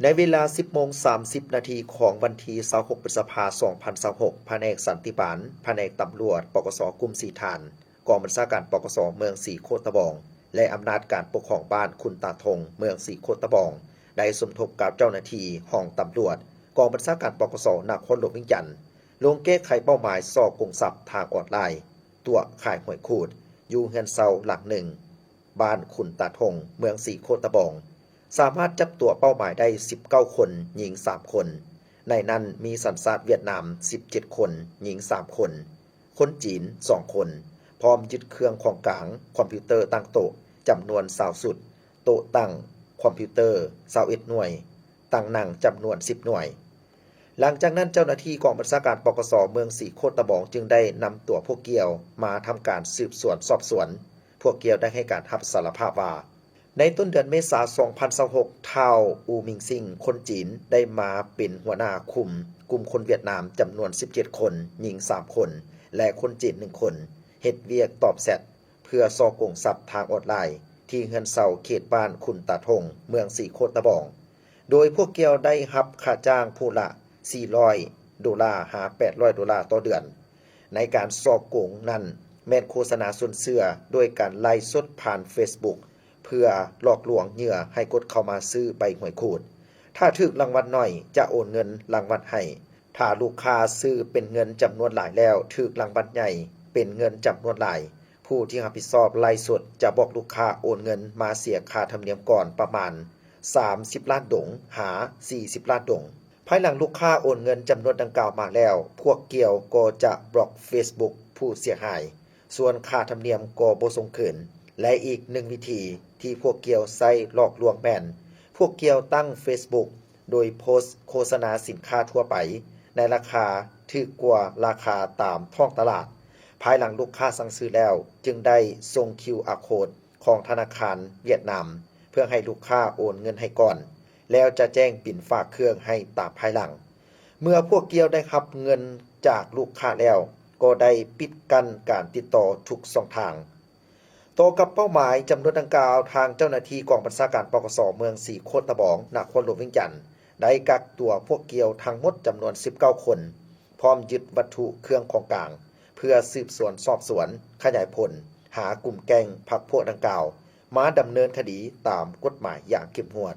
ໃນເວລາ ສິບໂມງ ສາມສິບນາທີ ຂອງວັນທີ ຊາວຫົກ ພຶດສະພາ ສອງພັນຊາວຫົກ ພະແນກສັນຕິບານ ພະແນກຕຳຫຼວດ ປກສ ກຸ່ມສີ່ທ່ານ ກອງບັນຊາການ ປກສ ເມືອງສີໂຄດຕະບອງ ແລະ ອຳນາດການປົກຄອງບ້ານຂຸນຕາທົງ ເມືອງສີໂຄດຕະບອງ ໄດ້ສົມທົບກັບເຈົ້າໜ້າທີ່ຫ້ອງຕຳຫຼວດ ກອງບັນຊາການ ປກສ ນະຄອນຫຼວງວຽງຈັນ ລົງແກ້ໄຂເປົ້າໝາຍສໍ້ໂກງຊັບທາງອອນລາຍ, ຕົວະຂາຍຫວຍຂູດ ຢູ່ເຮືອນເຊົ່າຫຼັງໜຶ່ງ ບ້ານຂຸນຕາທົງ ເມືອງສີໂຄດຕະບອງ, ສາມາດຈັບຕົວເປົ້າໝາຍໄດ້ ສິບເກົ້າຄົນ, ຍິງ ສາມຄົນ, ໃນນັ້ນມີສັນຊາດຫວຽດນາມ ສິບເຈັດຄົນ, ຍິງ ສາມຄົນ, ຄົນຈີນ ສອງຄົນ, ພ້ອມຍຶດເຄື່ອງຂອງກາງ, ຄອມພິວເຕີຕັ້ງໂຕະ ຈຳນວນ ຊາວຊຸດ, ໂຕະຕັ້ງຄອມພິວເຕີ ຊາວເອັດໜ່ວຍ, ຕັ່ງນັ່ງຈຳນວນ ສິບໜ່ວຍ. ຫຼັງຈາກນັ້ນ ເຈົ້າໜ້າທີ່ກອງບັນຊາການ ປກສ ເມືອງສີໂຄດຕະບອງ ຈຶ່ງໄດ້ນຳຕົວພວກກ່ຽວມາທຳການສືບສວນສອບສວນ. ພວກກ່ຽວໄດ້ໃຫ້ການຮັບສາລະພາບວ່າ ໃນຕົ້ນເດືອນເມສາ ສອງພັນຊາວຫົກ ທ້າວ ອູມິງຊິງ ຄົນຈີນ ໄດ້ມາເປັນຫົວໜ້າຄຸມກຸ່ມຄົນຫວຽດນາມຈຳນວນ ສິບເຈັດຄົນ, ຍິງ ສາມຄົນ ແລະ ຄົນຈີນ ໜຶ່ງຄົນ ເຮັດວຽກຕອບແຊັດ ເພື່ອສໍ້ໂກງຊັບທາງອອນລາຍ ທີ່ເຮືອນເຊົ່າເຂດບ້ານຂຸນຕາທົງ ເມືອງສີໂຄດຕະບອງ, ໂດຍພວກກ່ຽວໄດ້ຮັບຄ່າຈ້າງຜູ້ລະ ສີ່ຮ້ອຍໂດລາ ຫາ ແປດຮ້ອຍໂດລາຕໍ່ເດືອນ. ໃນການສໍ້ໂກງນັ້ນ ແມ່ນໂຄສະນາຊົວນເຊື່ອດ້ວຍການໄລຟ໌ສົດຜ່ານເຟສບຸກ ເພື່ອຫຼອກລວງເຫຍື່ອໃຫ້ກົດເຂົ້າມາຊື້ໃບຫວຍຂູດ. ຖ້າຖືກລາງວັນໜ້ອຍ ຈະໂອນເງິນລາງວັນໃຫ້. ຖ້າລູກຄ້າຊື້ເປັນເງິນຈຳນວນຫຼາຍແລ້ວ ຖືກລາງວັນໃຫຍ່ເປັນເງິນຈຳນວນຫຼາຍ, ຜູ້ທີ່ຮັບຜິດຊອບໄລຟ໌ສົດຈະບອກລູກຄ້າໂອນເງິນມາເສຍຄ່າທຳນຽມກ່ອນປະມານ ສາມສິບລ້ານດົງ ຫາ ສີ່ສິບລ້ານດົງ. ພາຍຫຼັງລູກຄ້າໂອນເງິນຈຳນວນດັ່ງກ່າວມາແລ້ວ, ພວກກ່ຽວກໍຈະບລັອກເຟສບຸກຜູ້ເສຍຫາຍ, ສ່ວນຄ່າທຳນຽມກໍບໍ່ສົ່ງຄືນ. ແລະ ອີກໜຶ່ງວິທີທີ່ພວກກ່ຽວໃຊ້ຫຼອກລວງແມ່ນ ພວກກ່ຽວຕັ້ງເຟສບຸກ ໂດຍໂພສໂຄສະນາສິນຄ້າທົ່ວໄປໃນລາຄາຖືກກວ່າລາຄາຕາມທ້ອງຕະຫຼາດ. ພາຍຫຼັງລູກຄ້າສັ່ງຊື້ແລ້ວ ຈຶ່ງໄດ້ສົ່ງຄິວອາໂຄດຂອງທະນາຄານຫວຽດນາມ ເພື່ອໃຫ້ລູກຄ້າໂອນເງິນໃຫ້ກ່ອນ, ແລ້ວຈະແຈ້ງບິນຝາກເຄື່ອງໃຫ້ຕາມພາຍຫຼັງ. ເມື່ອພວກກ່ຽວໄດ້ຮັບເງິນຈາກລູກຄ້າແລ້ວ ກໍໄດ້ປິດກັ້ນການຕິດຕໍ່ທຸກຊ່ອງທາງ. ຕໍ່ກັບເປົ້າໝາຍຈຳນວນດັ່ງກ່າວ, ທາງເຈົ້າໜ້າທີ່ກອງບັນຊາການ ປກສ ເມືອງສີໂຄດຕະບອງ ນະຄອນຫຼວງວຽງຈັນ ໄດ້ກັກຕົວພວກກ່ຽວທັງໝົດຈຳນວນ ສິບເກົ້າຄົນ, ພ້ອມຍຶດວັດຖຸເຄື່ອງຂອງກາງ ເພື່ອສືບສວນສອບສວນ, ຂະຫຍາຍຜົນ, ຫາກຸ່ມແກ້ງພັກພວກດັ່ງກ່າວ ມາດຳເນີນຄະດີຕາມກົດໝາຍຢ່າງເຂັ້ມງວດ.